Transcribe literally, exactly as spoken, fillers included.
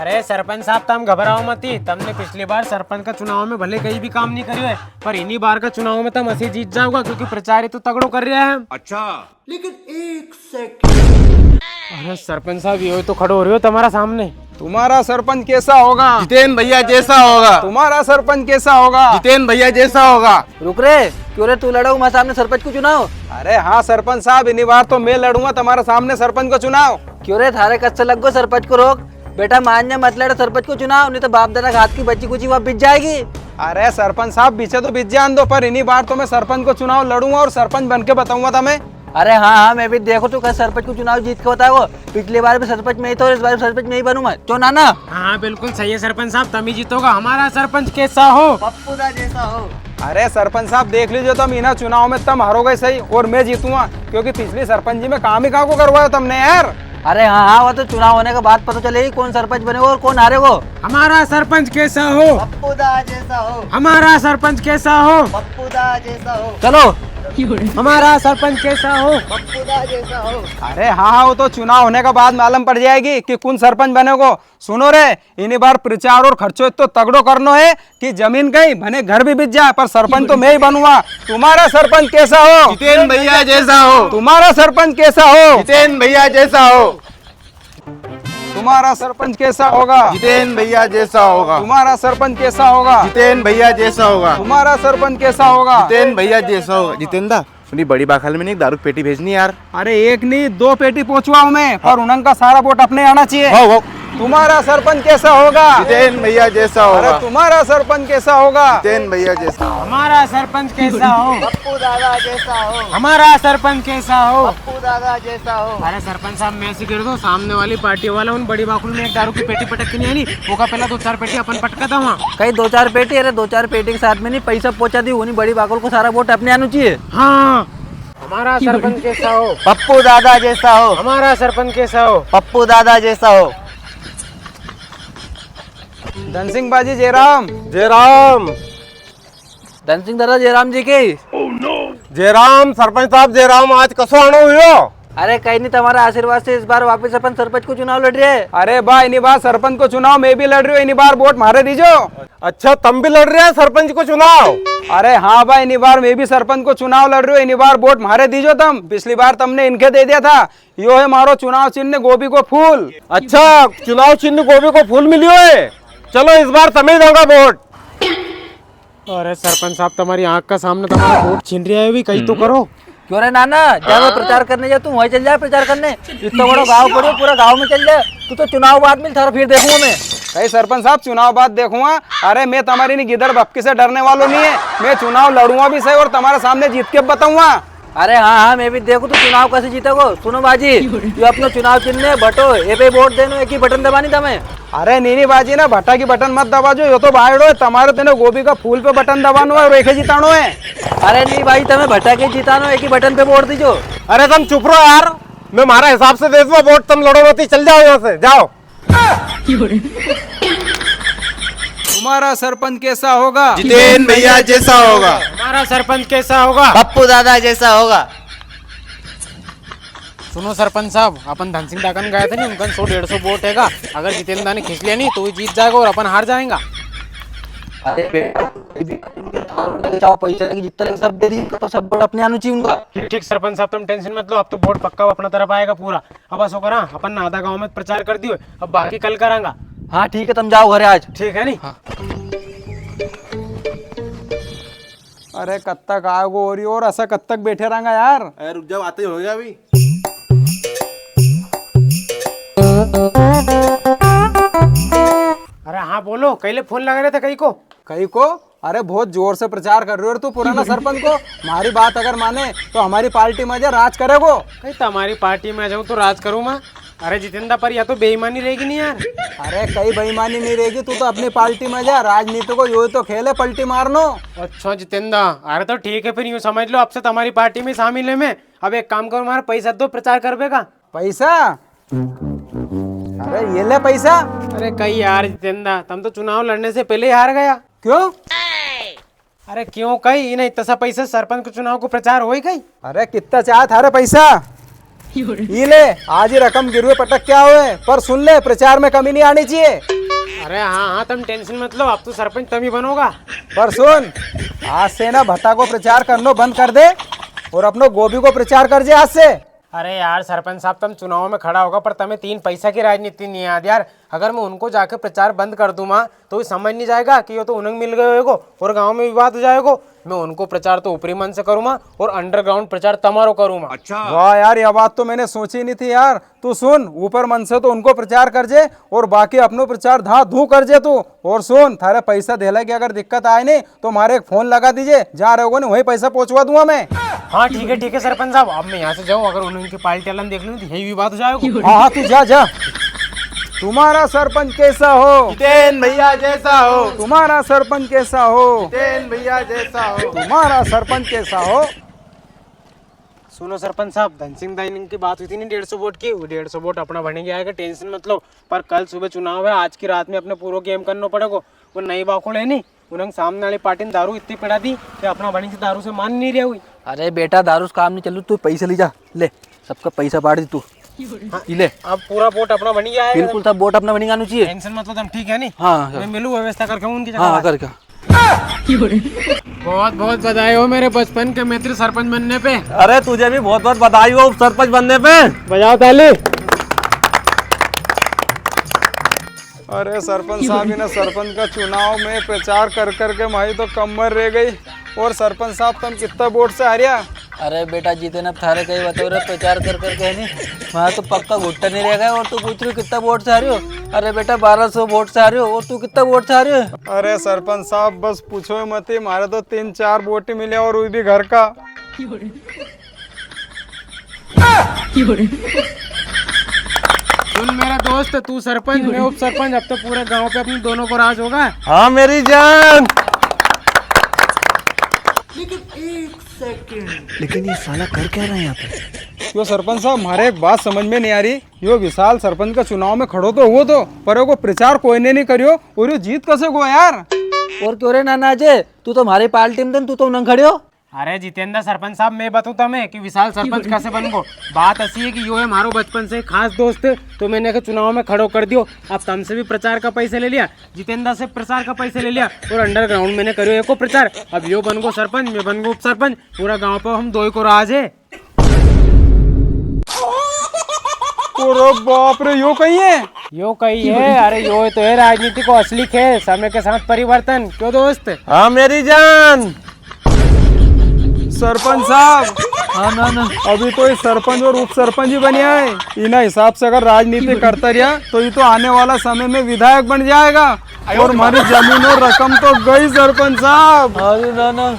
अरे सरपंच साहब, तम घबराओ मती। तमने पिछली बार सरपंच का चुनाव में भले कई भी काम नी करियो है, पर इनी बार का चुनाव में तम असी जीत जाओगा, क्योंकि प्रचार ही तो तगड़ो कर रिया है। अच्छा। लेकिन एक सेकंड। अरे सरपंच साहब, यो तो खड़ो हो रियो तमारा सामने। तुम्हारा सरपंच कैसा होगा? जितेन भैया जैसा होगा। तुम्हारा सरपंच कैसा होगा? जितेन भैया जैसा होगा। रुक रे, क्यों रे, तू लड़ो मारे सामने सरपंच को चुनाव? अरे हाँ सरपंच साहब, इनी बार तो मैं लड़ूंगा तमारे सामने सरपंच को चुनाव। क्यों रे, थारे कस से लग गो सरपंच को रोग? बेटा मान जा, मत लड़ सरपंच को चुनाव, नी तो बाप दादा के हाथ की बची कुची वा बिच जाएगी। अरे सरपंच साहब, बिचे तो बिच जान दो, पर इनी बार तो मैं सरपंच को चुनाव लड़ूंगा और सरपंच बन के बताऊंगा तमे। अरे हाँ, हाँ, मैं भी देखूं तू कस सरपंच को चुनाव जीत के बताओ। पिछली बार भी सरपंच मैं ही था और इस बार भी सरपंच मैं ही बनूंगा। क्यों नाना? हाँ, बिल्कुल सही है सरपंच साहब, तम ही जीतोगा। हमारा सरपंच कैसा हो? पप्पू दा जैसा हो। अरे सरपंच साहब, देख लीजो, तम इना चुनाव में तम हारोगा ही सही और मैं जीतूंगा, क्योंकि पिछली सरपंची में काम ही कां को करवायो तमने यार। अरे हाँ, हाँ, वो तो चुनाव होने के बाद पता चलेगी कौन सरपंच बनेगो और कौन हारेगो। हमारा सरपंच कैसा हो? पप्पू दा जैसा हो। हमारा सरपंच कैसा हो? पप्पू दा जैसा हो। चलो। हमारा सरपंच कैसा हो? पप्पू दा जैसा हो। अरे हाँ, हाँ, वो तो चुनाव होने के बाद मालूम पड़ जाएगी कि कौन सरपंच बनेगो। सुनो रे, इनी बार प्रचार और खर्चो इत्तो तगड़ो करनो है कि जमीन कई भले घर भी बिच जाए, पर सरपंच तो मैं ही बनूंगा। तुम्हारा सरपंच कैसा हो? जितेन भैया जैसा हो। तुम्हारा सरपंच कैसा हो? जितेन भैया जैसा हो। तुम्हारा सरपंच कैसा होगा? जितेन भैया जैसा होगा। तुम्हारा सरपंच कैसा होगा? जितेन भैया जैसा होगा। तुम्हारा सरपंच कैसा होगा? जितेन भैया जैसा होगा। जितेंद्र, उनी बड़ी बाखल में नी एक दारू की पेटी भेजनी यार। अरे एक नी, दो पेटी पहुंचवाऊं मैं, पर उनका सारा वोट अपने आना चाहिए। हो, हो। तुम्हारा सरपंच कैसा होगा? जितेन भैया जैसा होगा। अरे तुम्हारा सरपंच कैसा होगा? जितेन भैया जैसा। हमारा सरपंच कैसा हो? पप्पू दादा जैसा हो। हमारा सरपंच कैसा हो? पप्पू दादा जैसा हो। अरे सरपंच साहब, मैं ऐसी कह रहा हूँ, सामने वाली पार्टी वाला उन बड़ी बाखुल में एक दारू की पेटी पटक के नी आई नी, वो का पहला दो चार पेटी अपन पटका था वहाँ। कई दो चार पेटी? अरे दो चार पेटी के साथ में नी, पैसा पहुंचा दी, उनी बड़ी बाखुल को सारा वोट अपने आना चाहिए। हाँ। हमारा सरपंच कैसा हो? पप्पू दादा जैसा हो। हमारा सरपंच कैसा हो? पप्पू दादा जैसा हो। धन सिंह बाजी जयराम। जयराम। धन सिंह दादा जयराम जी की। जयराम, सरपंच साहब जयराम, आज कसो आणो हुयो? अरे कई नी, तमारा आशीर्वाद से इस बार वापस अपन सरपंच को चुनाव लड़ रिया है। अरे बा, इनी बार सरपंच को चुनाव मैं भी लड़ रियो हूँ, इनी बार वोट म्हारे दीजो। अच्छा, तम भी लड़ रिया है सरपंच को चुनाव? अरे हाँ बा, इनी बार मैं भी सरपंच को चुनाव लड़ रियो हूँ, इनी बार वोट म्हारे दीजो तम। पिछली बार तमने इनके दे दिया था। यो है म्हारो चुनाव चिन्ह गोभी को फूल। अच्छा, चुनाव चिन्ह गोभी को फूल मिलियो है। चलो, इस बार तमे ही दूंगा वोट। अरे सरपंच साहब, तमारी आंख का सामने तमारा वोट छीन रिया है, भी कई तो करो। क्यों रे नाना, जा वो प्रचार करने जा, तू वहीं चल जा प्रचार करने। इतना बड़ा गांव पड़ो, पूरा गांव में चल जा। तू तो चुनाव बाद में, थारा फिर देखूंगा मैं। कई सरपंच साहब, चुनाव बाद देखूंगा? अरे मैं तमारी इनी गिदड़ भपकी से डरने वालो नी है। मैं चुनाव लड़ूंगा भी सही और तमारे सामने जीत के बताऊंगा। अरे हाँ, हाँ, मैं भी देखूं तू चुनाव कैसे जीतेगो। सुनो बाजी, यो अपनो चुनाव चिन्ह है भटो, ये पे वोट देनो, एक ही बटन दबानी तमे। अरे नी नी बाजी ना, भटा की बटन मत दबाजो, यो तो बायड़ो है, तमारे तेने गोभी का फूल पे बटन दबानो है और एके जितानो है। अरे नी भाई, तमे भटा के जितानो, एक ही बटन पे वोट दीजो। अरे तम चुप रहो यार, मैं म्हारा हिसाब से दे दूंगा वोट, तम लड़ो मती, चल जाओ यहाँ से, जाओ। तुम्हारा सरपंच कैसा होगा? जितेन भैया जैसा होगा। हमारा सरपंच कैसा होगा? पप्पू दादा जैसा होगा। सुनो सरपंच साहब, अपन धन सिंह दा कन गया था नी, उनका सौ डेढ़ सौ वोट हैगा। अगर जितेंद्र ने खींच लिया नी तो वो जीत जाएगा और अपन हार जाएगा। अरे बेटा, कोई भी चाहो पैसा लेके जितना लगे सब दे दी, तो सब वोट अपने आनू चाहिए उनका। ठीक, ठीक सरपंच साहब, तुम tension मत लो, अब तो वोट पक्का अपना तरफ आएगा पूरा। अब असो करा, अपन ने आधा गांव में प्रचार कर दियो, अब बाकी कल करांगा। हाँ ठीक है, तुम जाओ घरे आज। ठीक है नी? हाँ। अरे कद तक आएगो और, और असा कद तक बैठे रहेंगा यार? अरे रुक जाओ, आते ही होगा अभी। अरे हाँ बोलो, कई ले फोन लगा रहे थे कई को? कई को? अरे बहुत जोर से प्रचार कर रहे हो तू पुराना सरपंच को। हमारी बात अगर माने तो हमारी पार्टी में आजा, राज करेगो। कई तमारी पार्टी में आ जाऊं तो राज करूं मैं? अरे जितेंद्र, पर या तो बेईमानी रहेगी नी यार। अरे कई बेईमानी नी रहेगी, तू तो अपनी पार्टी में जा, राजनीति को यो तो खेल है पलटी मारनो। अच्छा जितेंद्र, अरे तो ठीक है फिर यूं समझ लो अब से तमारी पार्टी में शामिल है मैं। अब एक काम करो, म्हारे पैसा दो प्रचार करबे का। पैसा? अरे ये ले पैसा। अरे कई यार जितेंद्र, तम तो चुनाव लड़ने से पहले ही हार गया। क्यों? अरे क्यों कई, इन्हें इतना सा पैसा सरपंच को चुनाव को प्रचार होई कई? अरे कितना चाहे थारे पैसा? ई ले, आज ही रकम गिरवे पटक के आयो है, पर सुन ले, प्रचार में कमी नी आनी चाहिए। अरे हाँ हाँ, तम tension मत लो, अब तो सरपंच तम ही बनोगा। पर सुन, आज से ना भत्ता को प्रचार करनो बंद कर दे और अपनो गोभी को प्रचार कर जे आज से। अरे यार सरपंच साहब, तम चुनाव में खड़ा होगा, पर तमें तीन पैसा की राजनीति नी याद यार। अगर मैं उनको जाके प्रचार बंद कर दूंगा, तो वी समझ नी जाएगा कि यो तो उनंग मिल गयो होएगो और गांव में विवाद हो जाएगो। मैं उनको प्रचार तो ऊपरी मन से करूंगा और underground प्रचार तमारो करूंगा। अच्छा। वाह यार, या बात तो मैंने सोची नी थी यार। तू सुन, ऊपर मन से तो उनको प्रचार कर जे और बाकी अपनो प्रचार धा धू कर जे तू। और सुन, थारे पैसा देला की अगर दिक्कत आए नी, तो मारे एक फोन लगा दीजे, जहाँ रहोगे नी, वहीं पैसा पहुँचवा दूंगा मैं। हाँ, ठीक है, ठीक है सरपंच साहब, अब मैं यहाँ से जाऊँ, अगर उन्होंने उनकी पार्टी वाला देख लूँ, तो यही विवाद हो जाएगा। हाँ, हाँ, तू जा, जा। तुम्हारा सरपंच कैसा हो? जितेन भैया जैसा हो। तुम्हारा सरपंच कैसा हो? जितेन भैया जैसा हो। तुम्हारा सरपंच कैसा हो? सुनो सरपंच साहब, धन सिंह दाई की बात हुई थी नी डेढ़ सौ वोट की, वो डेढ़ सौ वोट अपना बनेगा, tension मत लो। पर कल सुबह चुनाव है, आज की रात में अपने पूरो game करनो पड़ेगो। वो नई बाखोल है नी, उन्हें सामने वाली पार्टी ने दारू इतनी पिला दी कि अपना बनी से दारू से मान नी रहा हुई। अरे बेटा, दारू से काम नी चलू, तू पैसा ली जा, ले, सबका पैसा बांट दी तू। हाँ, ई ले। अब पूरा वोट अपना बनी गया है। बिल्कुल, सब वोट अपना बनी जाना चाहिए। Tension मत लो तुम, ठीक है नी? हाँ, मैं मिलूँ, व्यवस्था करके उनकी जगह हाँ, बात। करके। बहुत बहुत बधाई हो मेरे बचपन के मित्र सरपंच बनने पे। अरे, तुझे भी बहुत बहुत बधाई हो उप सरपंच बनने पे। बजाओ ताली। अरे सरपंच साहब, इन्हें सरपंच का चुनाव में प्रचार कर कर के मारी तो कमर रह गई और सरपंच साहब, तुम कितना वोट से हारिया? अरे बेटा जितेन, अब थारे कई बताओ रे, प्रचार कर कर के है नी, मारा तो पक्का घुट्टा नी रह गया। और तू पूछ रियो कितना वोट से हारियो? अरे बेटा, बारह सौ वोट से हारियो। और तू कितना वोट से हारियो? अरे सरपंच साहब, बस पूछो ही मती, मारे तो तीन चार वोट ही मिले और वो भी घर का। सुन मेरा दोस्त, तू सरपंच, मैं उप सरपंच, अब तो पूरे गांव पे अपने दोनों को राज होगा। हाँ मेरी जान। लेकिन एक सेकंड। लेकिन ये साला कर क्या रहा है यहाँ पे? यो सरपंच साहब, मारे एक बात समझ में नी आ री। यो विशाल सरपंच का चुनाव में खड़ो तो हुओ तो, पर ओको प्रचार कोई ने नी करियो, और यो जीत कसे गो यार? और क्यों रे नाना अजय, तू तो मारी पार्टी में तो, तू तो उन्हें खड़ियो। अरे जितेंद्र सरपंच साहब, मैं बताऊं तमे कि विशाल सरपंच कसे बन गो। बात असी है कि यो है मारो बचपन से खास दोस्त, तो मैंने इके चुनाव में खड़ो कर दियो। अब तमसे भी प्रचार का पैसा ले लिया, जितेंद्र से प्रचार का पैसा ले लिया और underground मैंने करियो एको प्रचार। अब यो बन गो सरपंच, मैं बन गो उप सरपंच, पूरा गांव पे हम दोई को राज है। अरे बाप रे, यो कई है? यो कई है? अरे यो तो है राजनीति को असली खेल, समय के साथ परिवर्तन। क्यों दोस्त? हाँ मेरी जान। सरपंच साहब। हाँ ना ना। अभी तो ये सरपंच और उप सरपंच ही बनिया है। इना हिसाब से अगर राजनीति करता रिया तो ये तो आने वाला समय में विधायक बन जाएगा। और मारी जमीन और रकम तो गई सरपंच साहब। अरे ना ना।